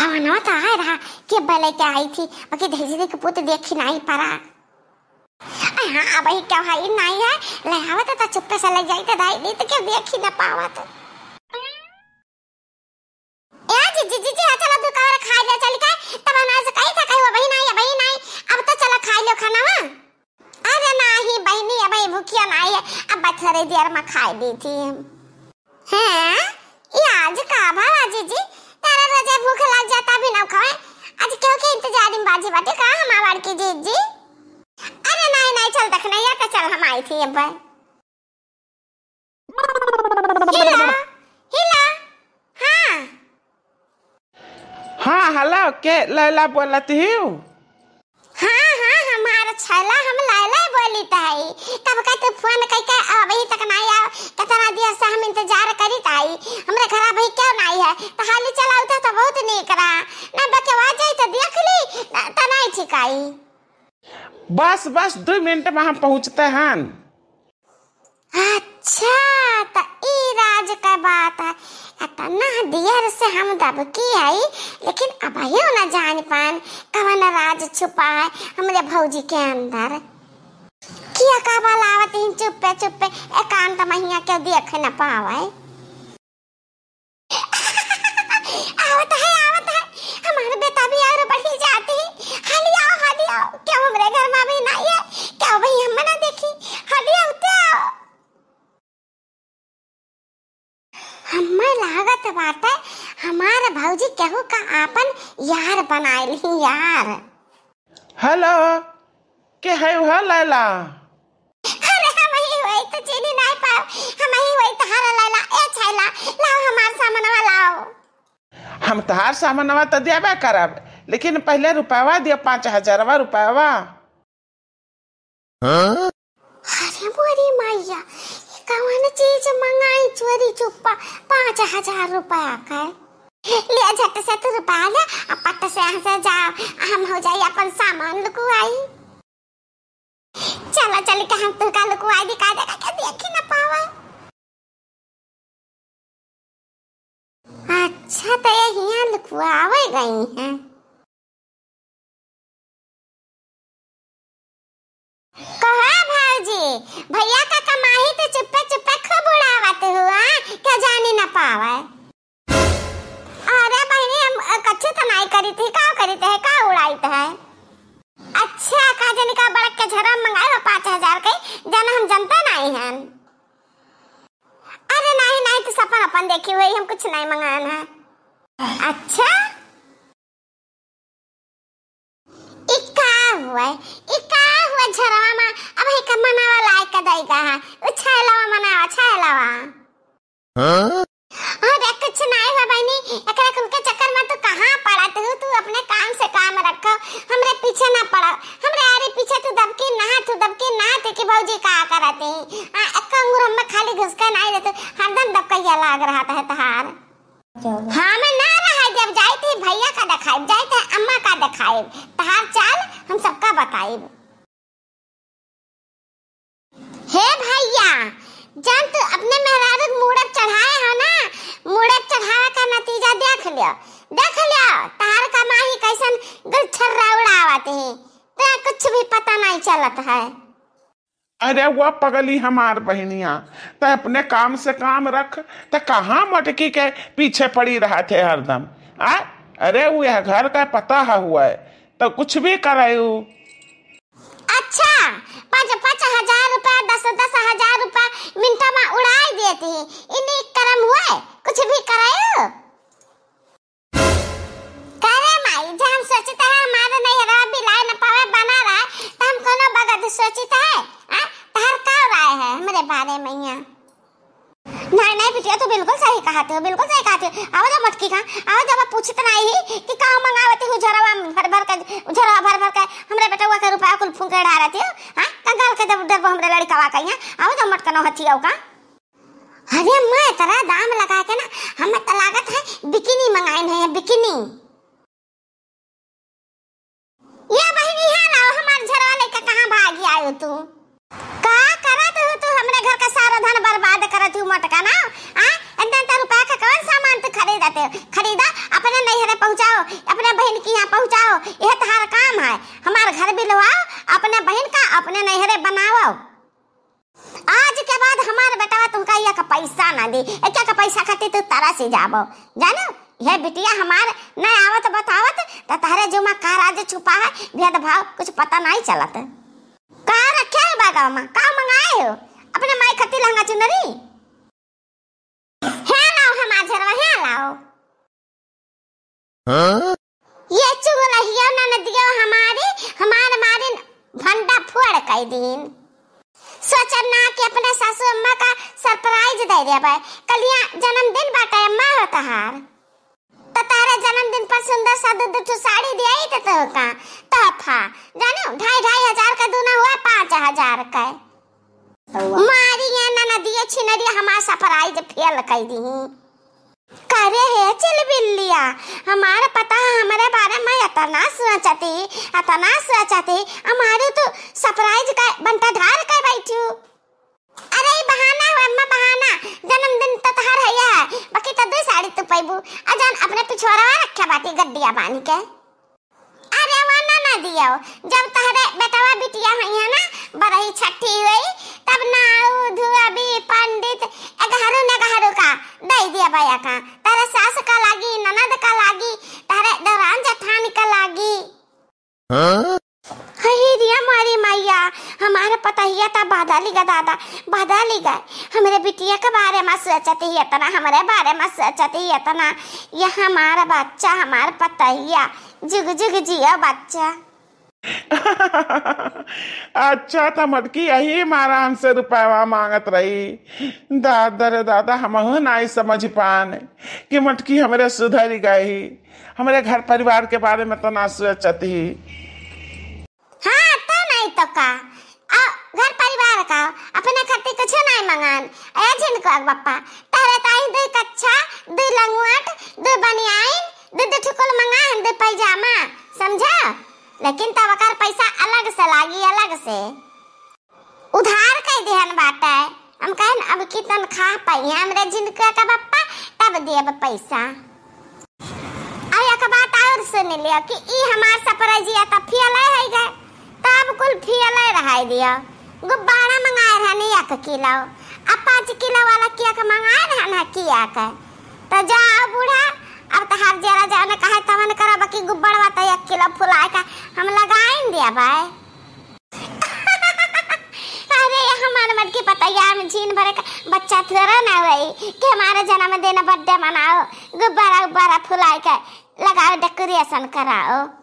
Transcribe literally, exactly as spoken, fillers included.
अवनवा तो आए रहा कि बले के आई थी, बाकी धीरे के पुत देखी नाहीं परा। अरे हाँ, अबही केहू है नाहीं है, ले आवत तो चुप्पे से ले जाई तो दाई दी तो केहू देखी ना पावत। ए जीजी, जीजी, हाँ, चलो दुकान खाई ले चल के, तब अनाज कही था, कही अबही नाहीं, अबही नाहीं, अब तो चलो खाई लो खाना, हाँ। अरे नाहीं बहिनी, अबही भूखिया नाहीं है, अब थोड़ी देर में खाई ली थी हम। हैं? ये आज का भवा जीजी? तारा रोजे भूख लग जाता भी ना खावे। आज केहू के इंतजार में बाजी बाटे का हमार बड़की जीजी? अरे नाहीं, नाहीं, चल देख नहीं है, तो चल हम आई थी अब। हिला, हिला। हाँ। हाँ, हेलो, के लैला बोलत हियो? हाँ, हाँ, हमार छैला, हम लैला बोलित हई। कब का तू फोन कइके अबही तक नाहीं आव, कितना देर से हम इंतजार करित हई। हमरे घर अबही केहू नाहीं है, तो हाली चल आवता तो बहुत नीक रहा। ना बकेवा जाई तो देख ली, ना, तो नाहीं ठीक आई। बस, बस, दुइ मिनट में हम पहुँचते हन। अच्छा, त ई राज क बात है। इतना देर से हम दबकी आई, लेकिन अबहियो न जान पान कवन राज छुपा है हमरे भौजी के अंदर। किया का बलावत ही चुप्पे चुप्पे, एकांत महिया के देख न पावे। आवत है, आवत है, हमार बेटा भी और बढ़ी जाती। हाली आओ, हाली आओ, केहू हमरे घर में भी नाहीं है, केहू भी हम ना देखी, हाली आवते आओ। हमें लागत बाटे, हमार भौजी केहू का आपन यार बनाइल ही यार। हेलो, के है हो लैला? अरे, हम ही होई तो चीनी नाहीं पाओ, हम ही होई तहार लैला। ए छैला, लाओ हमार सामानवा लाओ। हम तहार सामानवा तो देबे करब, लेकिन पहले रुपयावा दिया, पाँच हजारवा रुपयावा। अरे मोरी मैया, ये कवन चीज मंगाई चोरी चुप्पा, पाँच हजार रुपया का। ले झट से तू रुपया ले, आ पट से यहाँ से जा, हम हो जाई अपन सामान लुकुआई। चला चल के हम तुहका लुकुआई दिखा दे, के देखी न पावे। अच्छा, तो ये हियाँ लुकुआवे गई हैं। कहा भौजी, भैया का कमाई तो चुप्पे चुप्पे खूब उड़ावत हुआ, क्या जाने न पावे। अरे बहिनी, हम, अ, कच्चे तो नाहीं करी थी, का करी थे, का उड़ाई थे? अच्छा, का जाने का बड़क के झरा मंगाए हो पाँच हजार के, जाना हम जनता नाहीं हन। अरे नाहीं, नाहीं, तू सपन अपन देखी हुई, हम कुछ नाहीं मंगान है। अच्छा? ई का हुआ? ई का हुआ झरवा मा? अब ही का मनावा लायक का दई का है? उ छैलवा मनावा, छैलवा। हाँ? अरे कुछ नाहीं हुआ बहिनी, एकरा कुल के चक्कर में तू कहाँ पड़त हू? तू अपने काम से काम रखो, हमरे पीछे ना पड़ो। हमरे आरे पीछे तू दबकी ना, तू दबकी ना, ते कि भौजी का करत ही? आ, एक अंगूर हमें खाली घुस के नाहीं देते, हरदम दबकैया लाग रहा है तहार। हम ना रह जब जाई थी भैया का देखाइब, जाई थे अम्मा का देखाइब, तहार चाल हम सबका बताइब। हे भैया, जब तू अपने मेहरारू के मूड़े चढ़ाए हो ना, मूड़े चढ़ावे का नतीजा देख लियो, देख लियो, तहार कमाई कैसन गुलछर्रा उड़ावत ही, तोरा कुछ भी पता नाहीं चलत है। अरे वो पगली हमार बहिनिया, त अपने काम से काम रख, त कहाँ मटकी के पीछे पड़ी रहत है हरदम? आ? अरे वो यह घर का पता है हुआ है, तो कुछ भी करे उ। अच्छा, पाँच, पाँच हजार रुपया, दस, दस हजार रुपया मिनटा में उड़ाई देती, इन्हीं करम हुआ है, कुछ भी करे उ। करे माई, जे हम सोचित है हमारे नैहरा बिलाए न पावे बना रहा, त हम कोनो बगत सोचित है? आ? तहर का राय है हमरे बारे में यहाँ? नहीं, नहीं बिटिया, तू बिल्कुल सही कहत हो, बिल्कुल सही कहत हो। आवा जा मटकी का, आवा जा, अब पूछत नहीं कि का मंगावती हूँ झरवा भर भर के, झरवा भर भर के हमरे बेटवा के रुपया कुल फूंके डारत हो, हाँ? कंगाल के दब दब हमरे लड़कवा का यहाँ, आवा जा मटकनो हथिया का। अरे मैं तोरा दाम लगा के ना, हमें तो लागत है बिकिनी मंगाइन है, बिकिनी। ये बहिनी, यहाँ लाओ, हमार झरवा लेके कहाँ भागी आयो तू? का करत हो तू? हमरे घर का सारा धन बर्बाद करत हो मटका ना। आ? इतना इतना रुपया का कौन सामान तू खरीदते हो? खरीदा, अपने नैहरे पहुँचाओ, अपने बहिन के यहाँ पहुँचाओ, यह तहार काम है। हमार घर बिलवाओ, अपने बहिन का अपने नैहरे बनाओ। आज के बाद हमार बेटवा तुमका एक पैसा ना दी, एक एक पैसा खातिर तू तरस जाबो, जानो? यह बिटिया हमार न आवत बतावत, त तहरे जुमा का राज छुपा है, भेदभाव कुछ पता नहीं चलत। का रखे हो बागवा में, का मंगाए हो? अपने माई खातिर लहंगा चुनरी? हे लाओ हमार झरवा, हे लाओ। हाँ? ये चुगलहिया ननदियो हमारी, हमार मारिन भंडा फोड़ कई दीन। सोचन ना कि अपने सासू अम्मा का surprise दे देबे। कलिया जन्मदिन बाटे अम्मा हो तहार। त तहरे जन्मदिन पर सुंदर सा दू दू ठो साड़ी दियाई त तोहका तोहफा। जानो, ढाई ढाई हजार का दूना हुआ, पाँच हजार का। मारी ये ननदिया छिनरिया हमार surprise fail कई दी। करे हे चिलबिल्लिया, हमार पता है हमरे बारे में इतना सोचती, इतना सोचती, हमारे तो surprise का बंटा ढार के बैठू। अरे ई बहाना हो अम्मा, बहाना, जन्मदिन तो तहार है, बाकी तो दो साड़ी तू पैबू, आ जान अपने पिछोरवा रखे बाटी गड्डिया बांध के। अरे वा ननदियो, जब तहरे बेटवा बिटिया होइहैं ना, बरही छठी होई, तब नाऊ, धोबी, पंडित, एगहरू न एगहरू का दई दिया बया का। तहरे सास का लागी, ननद का लागी, तहरे देवरान जेठान का लागी। हाँ? हे रिया मारी मैया, हमार पतहिया त बदली गा दादा, बदली गा। हमरे बिटिया के बारे में सोचती है इतना, हमरे बारे में सोचती है इतना। ये हमार बच्चा, हमार पतहिया, जुग जुग जिया बच्चा। अच्छा, त मटकी यही मारा हमसे रुपयवा मांगत रही। दादा रे दादा, हमहू नाई समझ पान कि मटकी हमरे सुधर गई, हमरे घर परिवार के बारे में तो ना सोचत ही। हाँ, तो नहीं तो का, आ, घर परिवार का, अपने खातिर कुछ नहीं मंगान। ए झिनका के बप्पा, तहरे ताई दो कच्छा, दो लंगोट, दो बनियाइन, दो दो ठुकुल मंगान, दो पैजामा, समझा? लेकिन तब ओकर पैसा अलग से लागी, अलग से। उधार कई देहन बाटे। हम कहन, अब की तनख्वाह पाई हमरे झिनका का बप्पा, तब देब पैसा। अब एक बात और सुन लियो कि ई हमार surprise या त fail है गए, तब कुल fail रहाई दियो। गुब्बारा मंगाए रहनी एक किलो, अब पाँच किलो वाला cake मंगाए रहन है cake। तो जाओ बूढ़ा, अब तहार जेरा जाने कहे तवन करब कि गुब्बारा त एक किलो फुलाए का हम लगाइन दिया भाई। अरे, हमार मटकी पतैया में झीन भरे का बच्चा थोड़ा ना होई कि हमारे जन्मदिन, birthday मनाओ, गुब्बारा उब्बारा फुलाए के लगाओ, decoration कराओ।